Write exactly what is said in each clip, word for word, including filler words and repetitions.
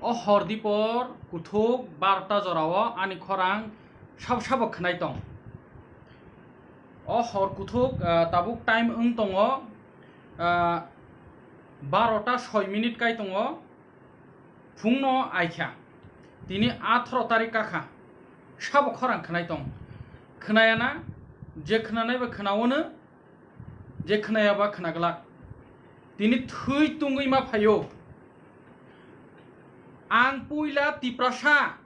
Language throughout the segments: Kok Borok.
O hor dipor kuthuk barota jorao ani khorang sabo sabo khwnai tong. O hor kuthuk, ah, tabuk time wng tongo, ah, barota soi minute kai tongo, phungno aikha. Tini atharo tarik kakha, sabo khorang khwnai tong. Khwnaya na, je khwnanai ba khwnaono, je khwnaya ba khwnaglak. Tini thwi tungwi ma phaio. Ang puila Tiprasa,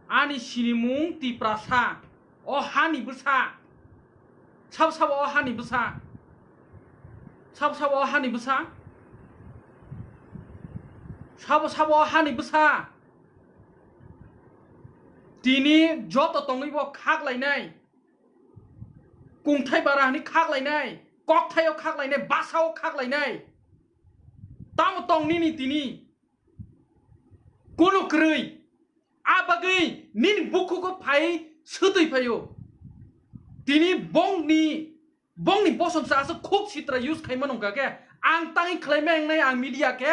ani sinimung Tiprasa, o hani bwsa. Sabo sabo o hani bwsa. Sabo sabo o hani bwsa. Sabo sabo o hani bwsa. Tini joto tongwi bo khak lainai. Kungthai bara hwnwi khak lainai, kokthaio khak lainai, basao khak lainai. Tamo tong nini tini? Kunu kwrwi. A bagwi nini bukhugo phai swtwi phaio. Tini bongni, bongni bosong sa aswk khuk sitra use khaima nungkha khe, ang tangwi khlaima wngnai ang media khe,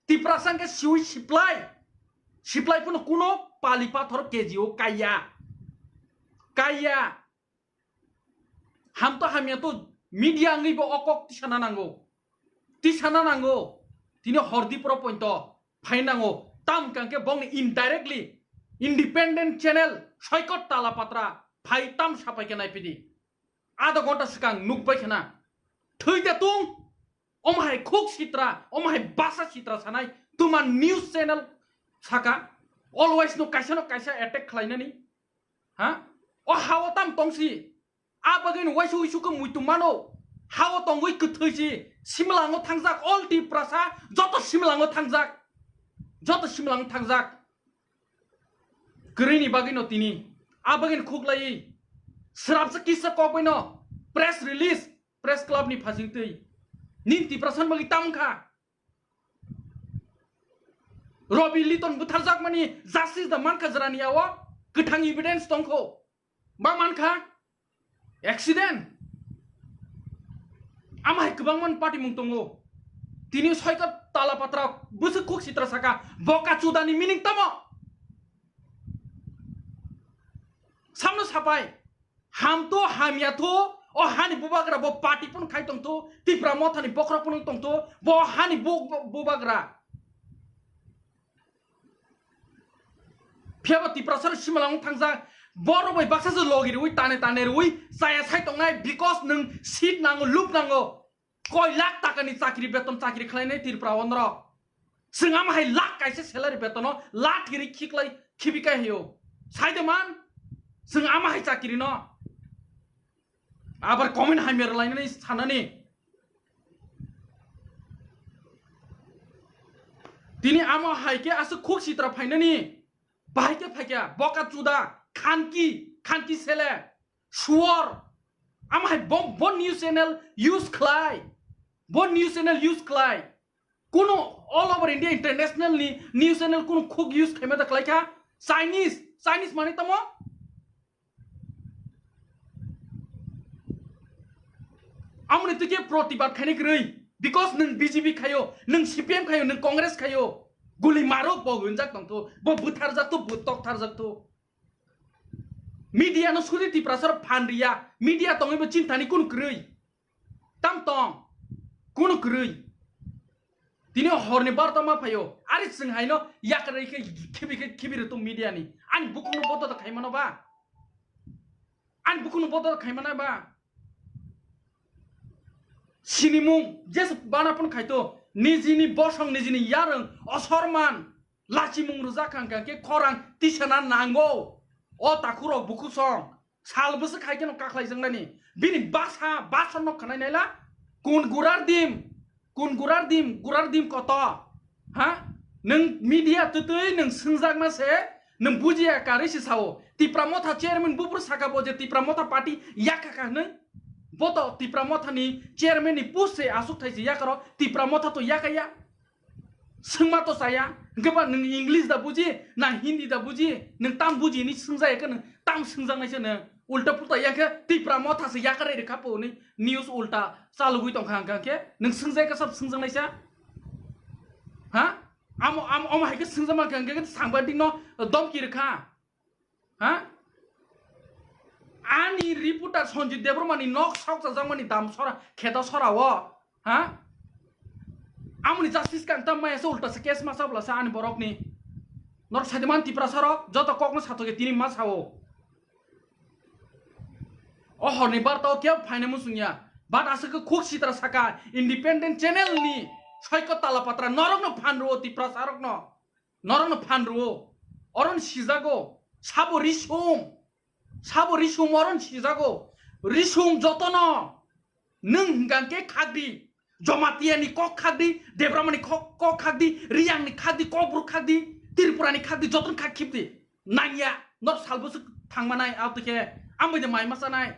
Tiprasa hwnkhe siwi siplai. Siplai phano kuno pali pathor K G o kaiya. Kaiya. Ham to hamya to media wngwi bo o kok tisana nango. Tisana nango. Tini hor dipro pointo phai nango. Tam kangke bongni indirectly independent channel Soikot Talapatra phai tam sapai khe naipidi. Adha ghonta swkang nukbai khna. Thwi de tung. Omo hai khuk sitra, omo hai basa sitra sanai. Tuma news channel saka. Always no kaisa no kaisa attack khlainani. Ha? O hao tam tongsi. A bagwi no waisa uisu khe muitu mano. Hao tongwi kwthwi si. Simlango thangjak, all Tiprasa, joto simlango thangjak. Joto simlango thangjak. Kwrwini bagwi no tini. A bagwi no khuklaiwi. Srapsa kisa kokbai no. Press release. Press club ni phasing twi. Nin Tiprasa ni bagwi tam kha. Robi Liton butharjakmani justice da mankha jrani yawo. Kwthang evidence tongkho. Ba mankha accident. Ama hai kwbangma party mung tongo. Tini Soikot Talapatra bwswk khuk sitra saka, boka chudani meaning tamo? Samno sapai, ham to hamya tho, o hani bubagra bo party pun khai tong tho, Tipra Motha ni bokhorok pun tong tho, bo hani bu-, bu-, bubagra. Phiya bo Tiprasa rok simalang thangjak, borok bai baksa se logi rwi tane tane rwi chaya sai tongnai, because nwng seat nango, look nango. Koi lakh taka ni chakri beton chakri khlainai Tripura o norok. Chwng ama hai lakh kaisa salary betono lakh ri khiklai khibi kai hayo. Sai de man, chwng ama hai chakri no. Abar comment hamya rwlainani sanani. Tini amo hai khe aswk khuk sitra phainani. Bahai khe phaikha, boka chuda, khanki, khanki sele, suor. Amo hai bo, bo news channel use khlai. Bo news channel use khlai. Kuno all over India international ni news channel kuno khuk use khaima da khlaikha. Chinese, Chinese mani tamo? Amoni twi khe protibad khaini kwrwi, because nwng B J P khaio, nwng C P M khaio, nwng Congress khaio, guli maro bo hwnjak tongtho, bo butharjak tho, bo toktharjak tho. Media no sudi Tiprasa rok phan riya, media tongwi bo chintani kunu kwrwi. Tam tong, kunu kwrwi. Tini horni barota ma phaio, ari chwng haino yakrai khe khibi khe khibi rwtong media ni. Ani bukhukno bodo da khaimano ba? Ani bukhukno bodo da khaimano ba? Sinimung jes bana pun khaito, nijini bosong, nijini yarwng, osorman, lachimung rwjak kha hwnkha khe khorang tisana nango. O takhurok bukhusong. Sal bwswk hai kheno kakhlaijaknani. Bini basa, basa no khwnai naila. Kun gurar dim, kun gurar dim, gurar dim koto. Ha? Nwng media twtwi nwng swngjakma se, nwng bujiya karwi se sao. Tipra Motha chairman buphuru saka bo je Tipra Motha party yakha kha hwnwi. Bo to Tipra Motha ni chairman ni post se aswk thai se yakaro, Tipra Motha to yakaya. Swngma to chaya, hwnkhe ba nwng English da buji, na Hindi da buji, nwng tam buji hinwi swngjaya khe nwng tam swngjaknai se nwng. Ulta pulta ya khe Tipra Motha se yakarwi rwkha po hinwi news ulta chalugwi tongkha hwnkha khe nwng swngjaya khe sab swngjaknai sa? Ha? Amo, amo Omo hai khe swngjama khe hwnkhe sangbadik no domki rwkha. Ha? Ani reporter Sanjit Debbarma ni nok sok chajakmani dam sora, kheta sora o. Ha? Amoni justice kang tam maya se ulta se case ma sabla sa ani borok ni. Nor sadiman Tiprasa rok joto kok no sato ke tini ma sao. O horni barta o kebo phaina muchungya. But aswk khe khuk sitra saka independent channel ni soiko tala patra norok no phan rwo Tiprasa rok no. Norok no phan rwo. Oron sijago. Sabo risum. Sabo risum oron sijago. Risum jotono. Nwng hwnkha khe khakdi. Jamatia ni kok khakdi. Debbarma ni kok, kok khakdi. Riyang ni khakdi. Kokbruk khakdi. Tripura ni khakdi. Jotono khak khibdi. Nangya, nor salbwswk thangmanai, aboni khe ang bai de mai ma chanai.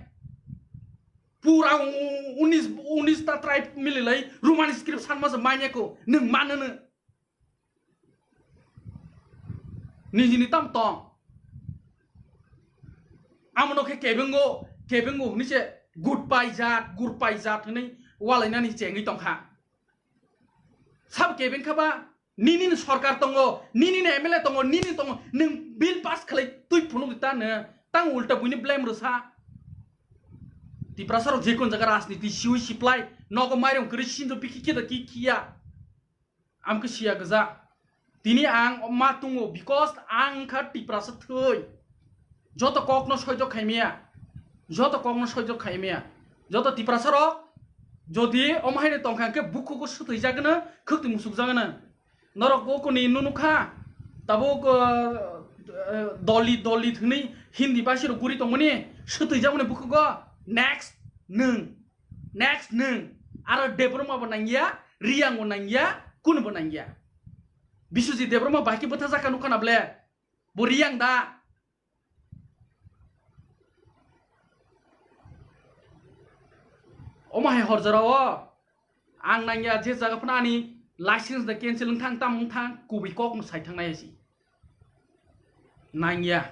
Pura u-, u-, unis, unis ta tribe mililai, Roman script sanma se manya ko, nwng manono. Nijini tam tong. Amono khe kebengo, kebengo hwnwi se gurpai jat, gurpai jat hwnwi walainani chengwi tongkha. Sab kebeng kha ba, nini ni sorkar tongo, nini ni M L A tongo, nini tongo, nwng bill pass khlai twi phunuk di ta nw, tang ulta buini blame rwsa. Tiprasa rok je kun jaga rajniti siwi siplai, nogo mairung kwrwi sinjo bikhi khe da ki khiya. Am khe siya gja. Tini ang ma tungo because ang kha Tiprasa thwi. Joto kokno soijo khaimaya, joto kokno soijo khaimaya, joto Tiprasa rok jodi omo haino tongkha hwnkhe bukhugo swtwi jagwno, khwktwi musuk jagwno. Norok o kuni nunu kha, tabuk, uh, uh, Dalit, Dalit hwnwi Hindi basi rok guri tongmani, swtwi jagwno bukhugo. Next nwng, next nwng, aro Debbarma bo nangya, Riyang bo nangya, kunu bo nangya. Biswajit Debbarma bahai khe bwtha jaka nukha na ble? Bo Riyang da? Omo hai horjora o ang nangya je jaga phano ani license da cancel wng thang tam wng thang kubui kok no sai thang nai si. Nangya.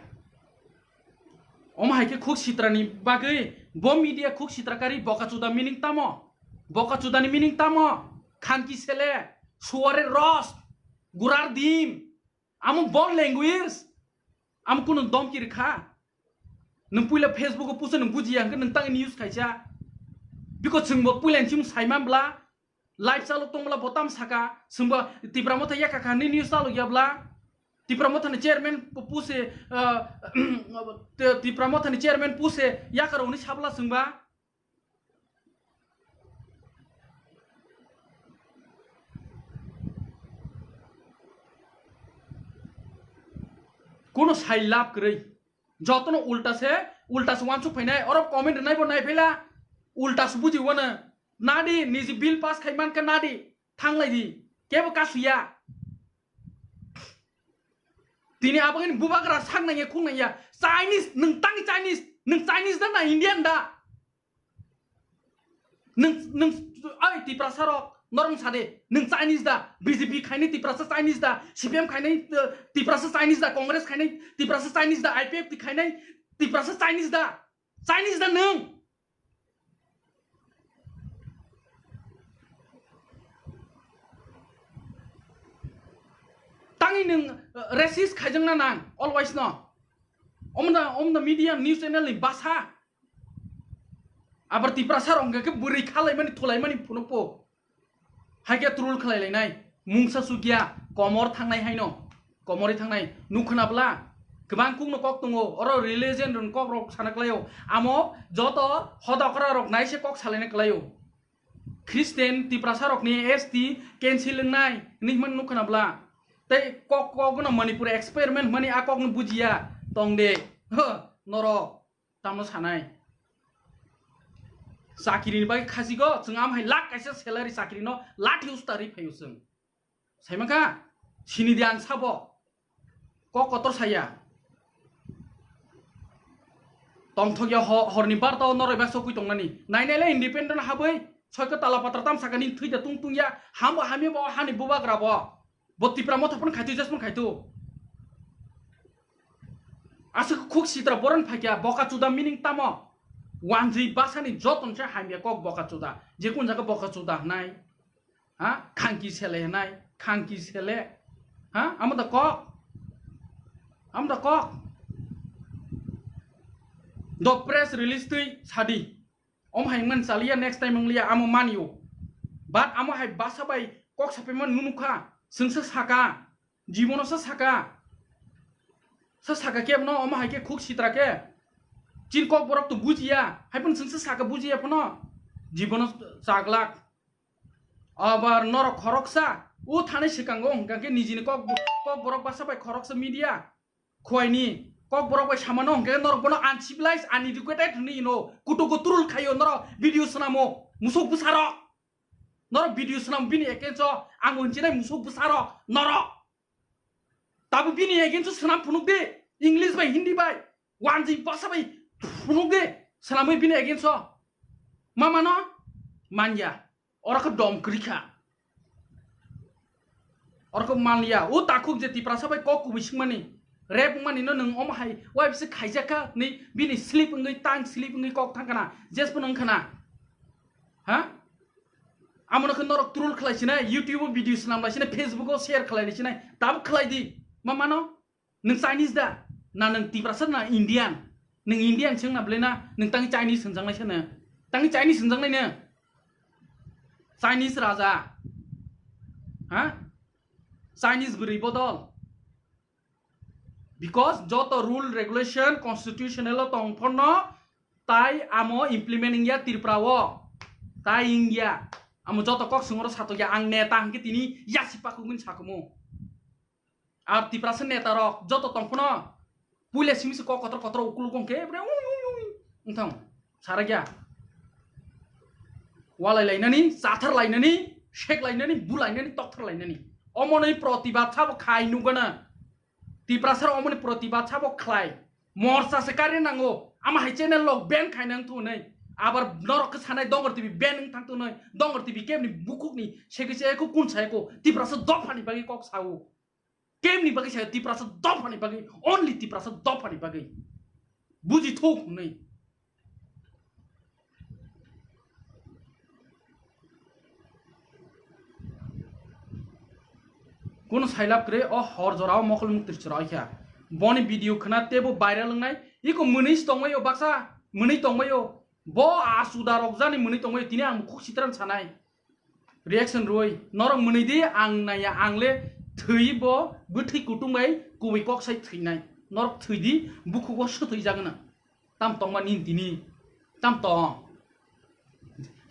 Omo hai khe khuk sitra ni bagwi bo media khuk sitra kari boka chuda meaning tamo? Boka chuda ni meaning tamo? Khanki sele, suare ros, gurar dim, Amo bon language. Amo kunu domki rikha. Nwng puila Facebook o pusa nwng bujiya hwnkhe nwng tangni use khaisa. Biko chwngbo puila chim saiman bla. Live chalo tongla botam saka. Chwngbo Tipra Motha yakha kha nini use chalo ya bla. Tipra Motha ni chairman puse, ah, Tipra Motha ni chairman puse yakha roni sabla chwngba. Kuno sai lab kwrwi. Jotono ulta se, ulta se wansuk phainai. Oro comment rwnai bo nai phaila. Ulta se buji wano. Nadi, niji bill pass khai mankha nadi. Thanglai di. Kebo kasuya. Tini abangni bubagra sak nangya, khung nangya. Chinese, nwng tang Chinese. Nwng Chinese da na Indian da? Nwng, nwng, oi, Tiprasa rok, norong sade, nwng Chinese da, B J P khaini Tiprasa Chinese da, C P M khaini, eh, Tiprasa Chinese da, Congress khaini Tiprasa Chinese da, I P F T khaini Tiprasa Chinese da, Chinese da nwng? Tangwi nwng, eh, racist khaijak na nang, always no. Omda, omda media news channel ni basa. Abar Tiprasa rok hwnkhe bwrwi khalaimani thulaimani phunukpo. Haikhe troll khlai lainai. Mungsa sukya komor thangnai haino. Komorwi thangnai. Nuk khna bla? Kwbang kukno kok tongo. Oro religion rok kok rok sana klaio. Amo joto hoda okra rok naise kok salaina klaio. Christian Tiprasa rokni S T cancel wngnai hinwi himani nuk khna bla? Tei kok, kok no Manipur experiment himani a kok no bujiya tong de. Huh, norok. Tamo sanai. Chakiri ni bagwi khasigo, chwng am hai lakh kaisa salary chakiri no lathi usta ri phaio chwng. Saimankha, sini di ang sabo. Kok kotor saya. Tongthok ya ho-, horni barta o noroi ba sokwi tongnani. Nainai le independent habwi, soiko tala patra tam sakani thwi da tung tung ya. Hambo hamya bo hani bubagra bo. Bo Tipra Motha phano khaitu, jesmon khaitu. Aswk khuk sitra boron phaikya, boka chuda meaning tamo? Wanjwi basani joton se hamya kok boka chuda. Je kun jaga boka chuda hnai. Ha? Khangki sele hnai, khangki sele. Ha? Amo da kok? Amo da kok? Do press release twi sadi. Om hai man chaliya, next time ongliya amo manio. But amo hai basa bai kok sapai man nunu kha. Sengsa saka. Jibono sa saka. Sa saka kebno omo hai khe khuk sitra khe. Chin kok borok to bujiya. Hai phano sengsa saka bujiya phano. Jibono chaglak. Abar norok khoroksa. O thani sikango hwnkha khe nijini kok, kok borok basa bai khoroksa media. Khwaini kok borok bai samano hwnkhe norok bono uncivilized, uneducated hwnwi hino. Kutugo turul khaio norok video swnamo. Musuk bwsarok. Norok video swnam bini against o ang hwnjinai musuk bwsarok norok. Tabuk bini against o swnam phunuk di, English bai Hindi bai, wanjwi basa bai phunuk di, swnamwi bini against o. Ma mano? Manya. Oro khe dom kwrwi kha. Oro khe manliya. O takhuk je Tiprasa bai kok kubui swngmani, rep wngmani no nwng omo hai wai bisi khaijak kha ni bini slip wngwi, tang slip wngwi kok thang khana, jes phano wng khana. Ha? Amo no khe norok troll khlai sinai, YouTube o video swnam lai sinai, Facebook o share khlai lai sinai, tabuk khlai di. Ma mano? Nwng Chinese da? Na nwng Tiprasa na Indian? Nwng Indian se wngna belai na, nwng tang Chinese hwnjaknai se no. Tang Chinese hwnjaknai no. Chinese raja. Ha? Chinese bwrwi bodol. Because joto rule regulation constitutional o tong phano tai amo implement wngya Tripura o. Tai wngya. Amo joto kok songoro satokya ang neta hwnkhe tini yasi pakugwini sakumu. Ar Tiprasa neta rok joto tong phano puila simi se kok kotor kotor ukuluk wngkhe bre ui ui ui wngthang. Sarakya. Walai lainani, chathar lainani, sek lainani, bu lainani, tokthar lainani. Omonoi protibad sabo khai nugana. Tiprasar omoni protibad sabo khlai. Morsa se kari nango. Ama hai channel log ban khai nang thunai. Abar norok khe sanai Dongor T V ban wng thang thunai. Dongor T V kemni bukhukni segi se eko kun sa eko. Tiprasa dophani bagwi kok sao. Kemni bagwi sa Tiprasa dophani bagwi. Only Tiprasa dophani bagwi. Buji thuk hwnwi. Kuno sailab kwrwi o hor jorao mokol muktir chwraikha. Boni video khna tebo viral wngnai. Iko mwnwi tongmaio baksa, mwnwi tongmaio. Bo asuda rok jani mwnwi tongmaio, tini ang khuk sitran sanai. Reaction rwui norok mwnwi di, ang naiya, ang le thwi bo bwthwi kutung bai kubui kok sai thwinai. Norok thwi di, bukhugo swthwi jagwna. Tam tongma nini tini. Tam tong.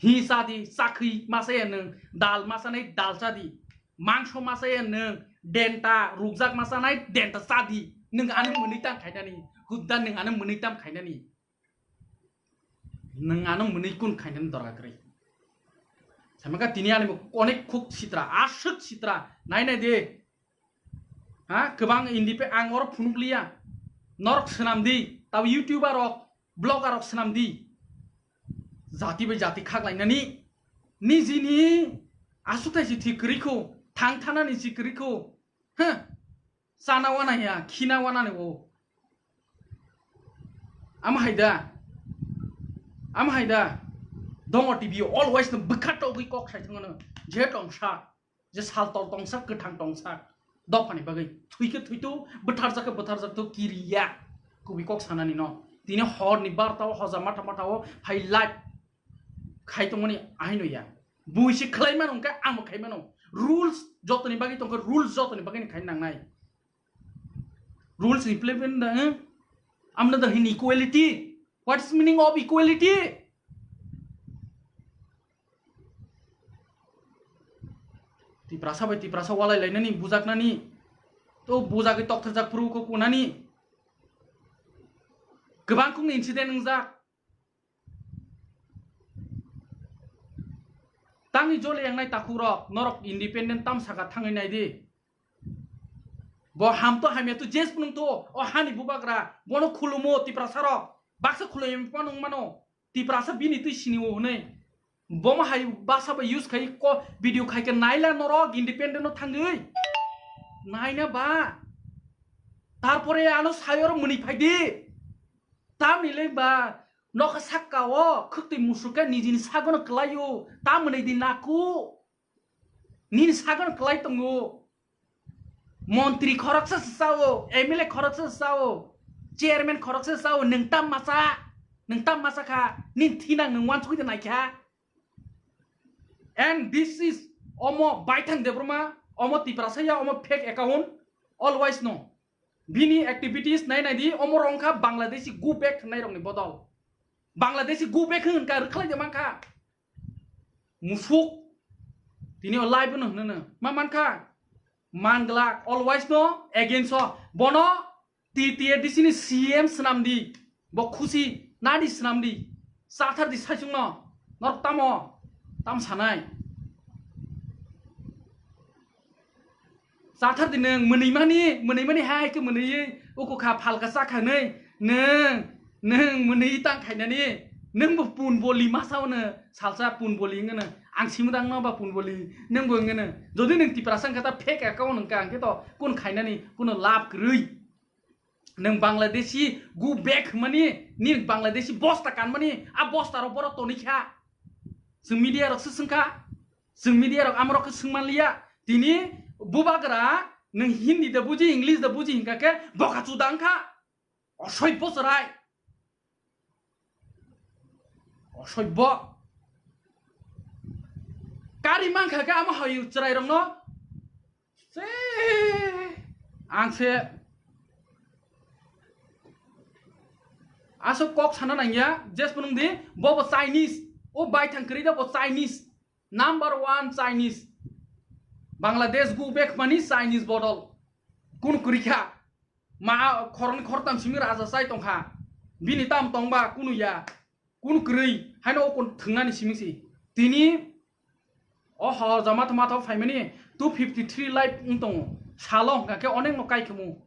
Hi cha di, chakhwi ma chaya nwng, dal ma chanai dal cha di. Mangso ma chaya nwng, denta rukjak ma chanai denta cha di. Nwng ano mwnwi tam khainani, hudda nwng ano mwnwi tam khainani. Nwng ano mwnwi kun khainani dorkar kwrwi. Samaka tini ani bo onek khuk sitra, aswk sitra, nai nai de. Ha, kwbang indipe ang oro phunuk liya. Norok swnam di, tabo YouTuber rok, blogger rok swnam di. Jati bai jati khak lainani. Nijini aswk thai si thwi kwrwi kho, thang thanani si kwrwi kho. Ha, chana wana ya, khina wana ni o. Ama hai da. Ama hai da. Dongor T V always no bwkha togwi kok sai thangano. Je tong sa. Je sal tol tongsak, kwthang tongsak, dophani bagwi. Thwikhe thwitu, bwtharjakhe bwtharjaktu, kiriya. Kubui kok sanani no. Tini horni barta o, hoja matha matha o, hai live khai tongmani ahaino ya. Buisi khlai mano hwnkhe, angbo khai mano. Rules jotoni bagwi tongkhe, rules jotoni bagwi khai nangnai. Rules implement da, eh? Amna da hin equality. What is meaning of equality? Tiprasa bai Tiprasa walai lainani, bujaknani, to bujagwi tokthajak phuru kho kunani. Kwbang khungni incident wngjak. Tangwi joli yangnai takhukrok, norok independent tam saka thangwi nai di. Bo ham to hamya to jes phunung to, o hani bubagra, bono khulumo Tiprasarok, baksa khulumya phano wng mano. Tiprasa bini twi sini o hwnwi. Bomo hai basa bai use khai ko video khai khe naila norok independent no thangwi. Naina ba. Tarpore ano sayor mwnwi phai di. Tamni le ba nokha sakka o khwktwi musuk khe nijini sagono kwlaio. Tamoni di naku. Nini sagono kwlai tongo. Montri khoroksa se sao, M L A khoroksa se sao, chairman khoroksa se sao, nwng tam masa, nwng tam masa kha, nini thinang nwng wansugwi de naikha. And this is omo Baithang Debbarma, omo Tiprasa ya, omo fake account, always no. Bini activities nai nai di, omo rong kha Bangladeshi go back hwnai rokni bodol. Bangladeshi go back hwn ka rwkhlai de mankha. Musuk. Tini o live no hwnno. Ma mankha. Manglak always no against o. Bono T T A D C ni C M swnam di. Bo khusi nadi swnam di. Sathar di saichung no. Norok tamo. Tam sanai. Sathar di nwng mwnwi mani, mwnwi mani hai hai khe mwnwi oko kha phalka chakha nwi. Nwng, nwng mwnwi tang khainani. Nwng bo pun boli masa ono salsa pun boli wngno. Ang simudang no ba pun boli. Nwng bo wngno. Jodi nwng Tiprasa wngkha ta fake account wngkha hwnkhe to kun khainani kuno lab kwrwi. Nwng Bangladeshi go back hwnmani, nini Bangladeshi bosta kanmani, a bosta rok borok tonikha. Chwng media rok se swngkha. Chwng media rok amorok khe swngmanliya. Tini bubagra nwng Hindi da buji, English da buji hinkha khe boka chuda wngkha. Osoibbo chwrai. Osoibbo. Kari mankha khe amo hai chwrairokno. Se ang se aswk kok sana nangya, jes phunung di, bo bo Chinese, o baithang kwrwi da bo Chinese, number one Chinese, Bangladesh go back mani Chinese bodol, kun kwrwi kha, ma khoroknwi khoroktam simi raja chai tongkha, bini tam tongba kunu ya. Kun kwrwi haino o kun thwngnani simi si. Tini o hor jama tha matha phaimani two fifty three live wng tongo. Salo hwnkha khe onekno kaikhumu.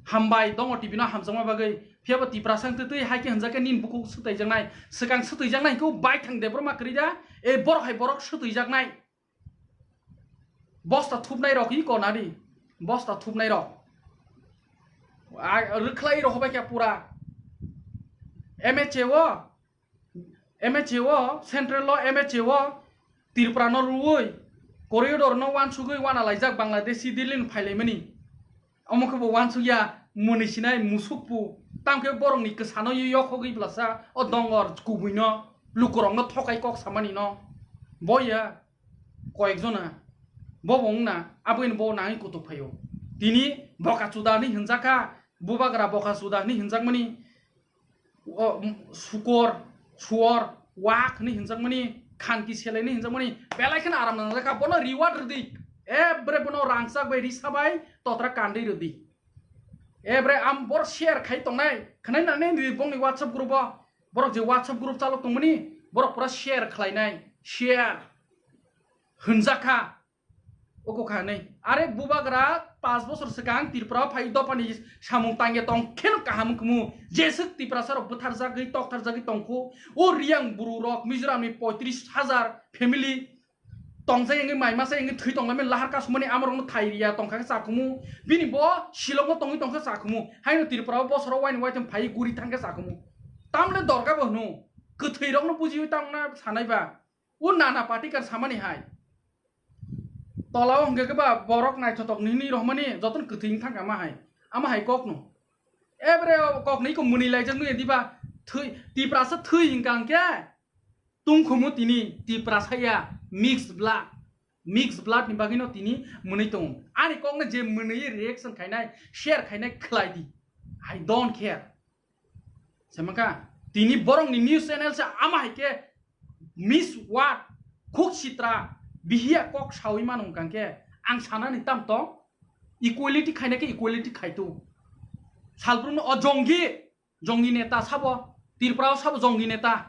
Hambai dongo T V no hamjakma bagwi. Phiyaba Tiprasa wng twi twi hai khe hwnjak khe nini bukhuk swtaijaknai. Swkang swtaijaknai hwnkhe o baithang Debbarma kwrwi da. E borok hai borok swtaijaknai. Bosta thupnai rok hi kona di. Bosta thupnai rok. A, rwkhlai rok hobai khe pura. M H A o, M H A o, central o M H A o, Tripura no rwui, corridor no wansugui wana laijak Bangladeshi Delhi no phailaimani. Omo khe bo wansukya mwnwi sinai musuk pu. Tamo khe borok ni kwsano yokhogwi blasa o dongor kubui no, lukurok no thokai kok samani no. Boya. Koyekjona bo bo wngna, aboni bo nangwi kutuk phaio. Tini boka chuda hinwi hwnjakha, bubagra boka chuda hinwi hwnjakmani, o, m-, sukor, suor, wak hinwi hwnjakmani, khanki selai hinwi hwnjakmani, belai kheno aram nangjakha, bono reward rwdi, ebre bono rangchak bai risa bai totra kandwi rwdi. Ebre am bor share khai tongnai, khwnai nani bongni WhatsApp group o, borok je WhatsApp group chalok tongmani, borok pura share khlainai, share. Hwnjakha, oko kha hinwi. Are bubagra panch bosor swkang Tripura o phai dophani samung tangya tong kheno kaham wngkhumu. Jeswk Tiprasa rok bwtharjagwi toktharjagwi tongkhu. O Riyang buru rok Mizoram ni poitris hajar family tongjak wngwi mai masa wngwi thwi tonglaimani lahar kasumani amorokno thai riya tongkha khe chakhumu. Bini bo Shillong o tongwi tongkha chakhumu. Haino Tripura o bosoro waini waitham phai guri thangkhe chakhumu. Tamle dorga bo hwno. Kwthwi rokno bujiwi tamna sanai ba. O nana patikar samani hai. Tola o hwnkhe khe ba borok naithotok ni hinwi rohmani jotono kwthwi wng thangkha ma hai. Ama hai kokno. Ebre o kokno iko mwnwi laijak nwi diba thwi, Tiprasa thwi hwnkha hwnkhe tungkhumu tini Tiprasa ya mix blood. Mix blood ni bagwino tini mwnwi tongo. Ani kokno je mwnwi reaction khainai, share khainai khlai di. I don't care. Semaka, tini borokni news channel se ama hai khe miss word, khuk sitra, bihiya kok sawi mano hwnkha khe ang sanani tam tong, equality khaina khe equality khaitu. Salbrumno o jongi, jongi neta sabo, Tripura o sabo jongi neta.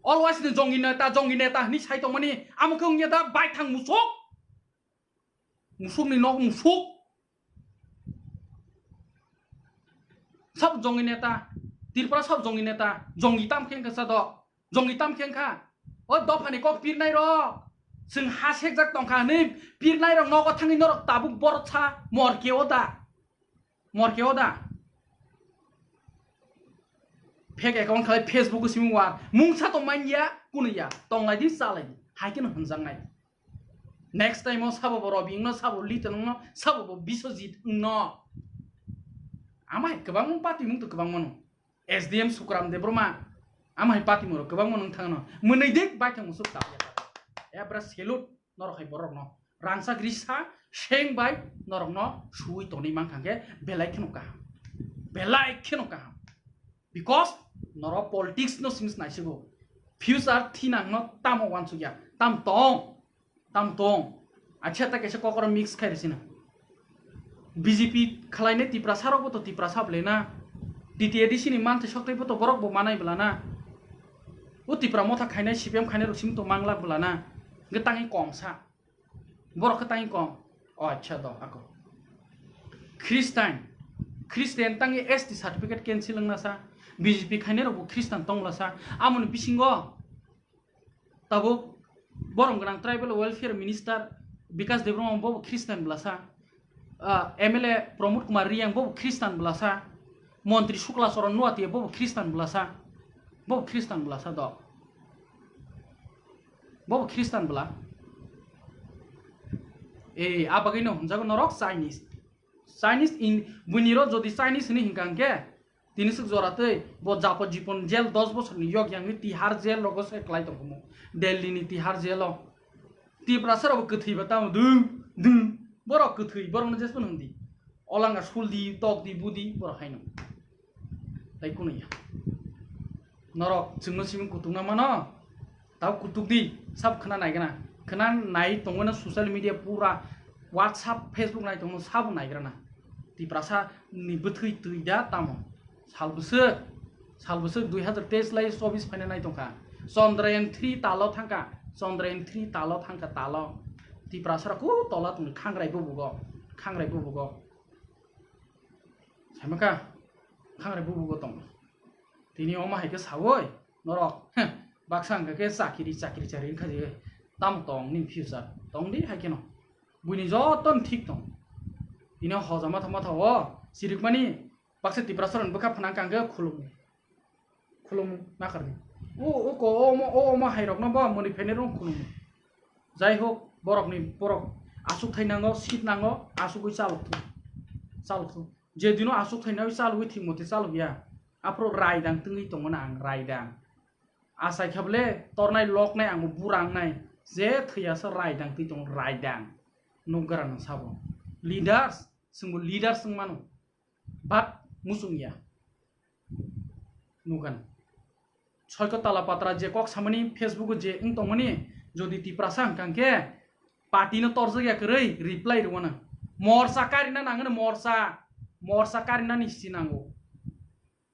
Always ni jongi neta, jongi neta hwnwi sai tongmani, amo khe wngya da baithang musuk. Musukni nok musuk. Sab jongi neta, Tripura sab jongi neta, jongi tam khe wngkha sa do, jongi tam khe wngkha. O dophani kok pirnai rok, chwng ha sekjak tongkha hwnwi pirnai rok nogo thangwi norok tabuk borok sa mor keo da, mor keo da. Fake account khalai Facebook o simi war, mungsa to manya, kunuya, tonglai di, chalai di, hai kheno hwnjaknai. Next time o sabo bo Robing no, sabo Liton no, sabo bo Biswajit no. Amai kwbangma party mung to kwbangma no. S D M Sukram Debbarma. Amai party moro kwbangma nung thangno. Mwnwi dik bai thang musuk ta. Ebra salute norok hai borok no. Rangchak risa seng bai norok no suwi toni mang thangke belai kheno kaham. Belai kheno kaham. Because norok politics no sings naisigo. Future thinang no tamo wansukya. Tam tong. Tam tong. Acha ta kaisa kokoro mix khai risina. B J P khalainai Tiprasa rok bo to Tiprasa bwlai na. T T A D C ni mantwi soktwi bo to borok bo manai bwla na. O Tipra motha khainai C P M khainai rok simi to manglak bwla na. Hwnkhe tangwi kom sa. Borok khe tangwi kom. O acha do ako. Christian. Christian tangwi S T certificate cancel wngna sa. B J P khainai rok bo Christian tongla sa. Amoni bisingo Tabuk borom gwnang Tribal Welfare Minister Bikas Debbarma bobo Christian bwlasa, ah, M L A Pramod Kumar Reang bobo Christian bwlasa, Montri Sukla Charan Noatia bobo Christian bwlasa, bobo Christian bwlasa do, bobo Christian bwla. E, a bagwino hwnjago norok Chinese. Chinese in, buini ro jodi Chinese hwnwi hwnkha hwnkhe, tini swk jora tei bo japo jipon jail dos bosorni yok yangwi Tihar jail rogo se klai tongkhumu. Delhi ni Tihar jail o. Tiprasa rok bo kwthwi ba tamo dung dung. Borok kwthwi, borok no jesphano hwndi. Olanga suldi, tokdi, budi, borok haino. Tai kuno ya. Norok chwngno simi kutung na mano. Tao kutuk di, sab khna nai gana. Khna nai tongo na social media pura WhatsApp, Facebook nai tongo sabo nai gana. Tiprasa ni bwthwi twi da tamo. Sal bwswk, sal bwswk dui hazar teis lai chobis phaina nai tongkha. Chandrayaan three talo thangkha, Chandrayaan three talo thangkha talo. Tiprasa rok ku tola tongni khangrai bubugo, khangrai bubugo. Saimaka, khangrai bubugo tong. Tini omo hai khe sawi, norok, heh, baksa hwnkha khe chakiri, chakiri, chakiri wngkha je, tamo tong nini future? Tong di hai kheno. Buini joto ni thik tong. Tini hoja matha matha o, sirikmani, baksa Tiprasa rokni bwkha phnang kang khe khulum. Khulum nakharni. O, o ko, o omo, o omo hai rokno bo mwnwi phainai rok khulum. Jai hok, borokni borok aswk thai nango, seat nango, aswkwi chalok thu. Chalok thu. Je dino aswk thainai chalwi thik motwi chalok ya, aphuru raidang twngwi tongo na ang raidang. Achai kha bole tornai loknai ang bo bura wngnai, je thwiya se raidang twi tongo raidang. Nukgra nang sabo. Leaders, chwngbo leaders wng mano. But muchung ya. Nugan. Soiko tala patra je kok samani Facebook o je wng tongmani, jodi Tiprasa hwnkha hwnkhe party no torjak ya kwrwi reply rwano. Morsa karina nangani morsa, morsa karina ni si nango.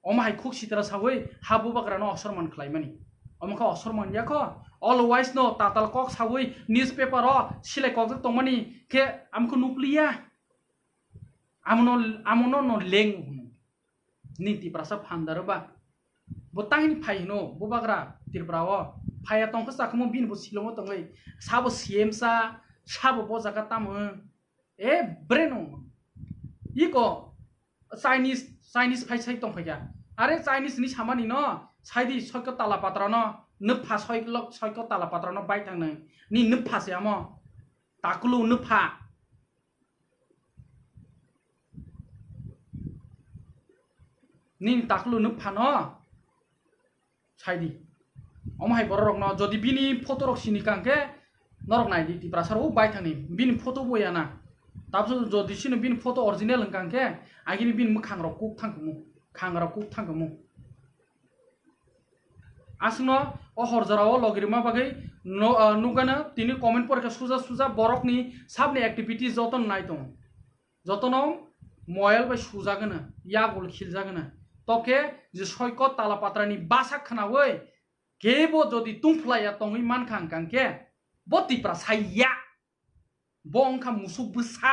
Omo hai khuk sitra sawi ha bubagra no osorman khlaimani. Omo kha osorman ya kho. Always no tatal kok sawi newspaper o silai kokjak tongmani khe amkho nukliya. Amono, amono no leng hwno. Ning Tiprasa phandaro ba? Bo tangni phai hwno, bubagra Tripura o. Phaiya tongkha sakhumo bini bo silongo tongwi. Sabo C M sa, sabo bo jaga tamo. E breno. Iko Chinese, Chinese phai sai tongkha ya. Are Chinese ni samani no, saidi soiko tala patra no, nupha soiko, soiko tala patra no bai thangnai. Ni nupha se amo. Takulu nupha. Nini takulu nuk phano saidi. Omo hai borok rokno jodi bini photo rok sini kang khe norok naidi Tiprasa rok baithangni bini photo bo yana. Tabso jodi sino bini photo original hwnkha khe agini bini mwkhang rok kuk thangkumu, khang rok kuk thangkumu. Aswkno o hor jorao logi rwma bagwi no, ah, nukgana tini comment porikha suja suja borokni sabni activities jotono nai tongo. Jotono moel bai sujagwna, yagul khiljagwna. Tokhe je soiko tala patrani basa khnaui kebo jodi tungphlaiya tongwi mankha hwnkha khe bo Tiprasa ya. Bo wngkha musuk bwsa.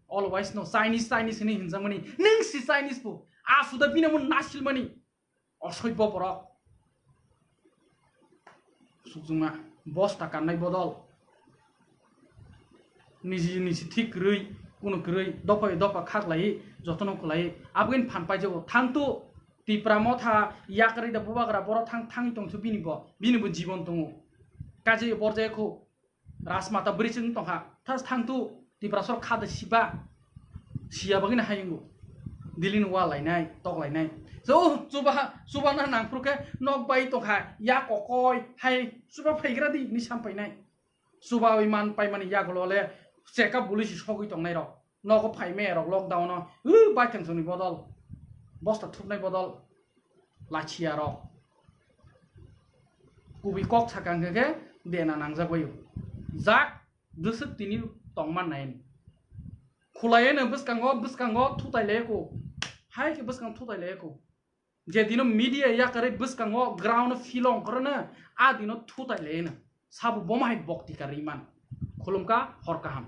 Always no Chinese, Chinese hinwi hinjakmani. Nwng si Chinese bo. Asuda bini omo nasilmani. Osoibo borok. Sukjuma bosta kannai bodol. Niji niji thik kwrwi, kuno kwrwi, dopha dopha khaklai, jotono kwlai. Abgwini phan paijago. Thangtu Tipra motha yakarwi da bubagra borok thang thangwi tongsu bini bo. Bini bo jibon tongo. Kaje borjaya kho. Rajmata bridge wng tongkha, thas thangtu Tiprasor khada siba, siya bagwino hayungo. Dilini wa lainai, tok lainai. So, chuba, chuba na nangphuru khe nok bai tongkha, ya kokoi, hai, chuba phaigra di, ni sam painai. Chuba oi man paimani yagulo le cheka buli si sogwi tongnai rok. Nogo phaime rok lockdown o, u, baithang songni bodol, bosta thupnai bodol, lachia rok. Kubui kok sakang khe khe dena nangjak baio. Jak, dusuk tini tongman naini. Khulaiyeno bwskango, bwskango thutai laiyako. Hai khe bwskang thutai laiyako. Je dino media yakarwi bwskango ground philong korno, a dino thutai laiyeno. Sabo bomo hai bokti ka riman. Khulumka, hor kaham.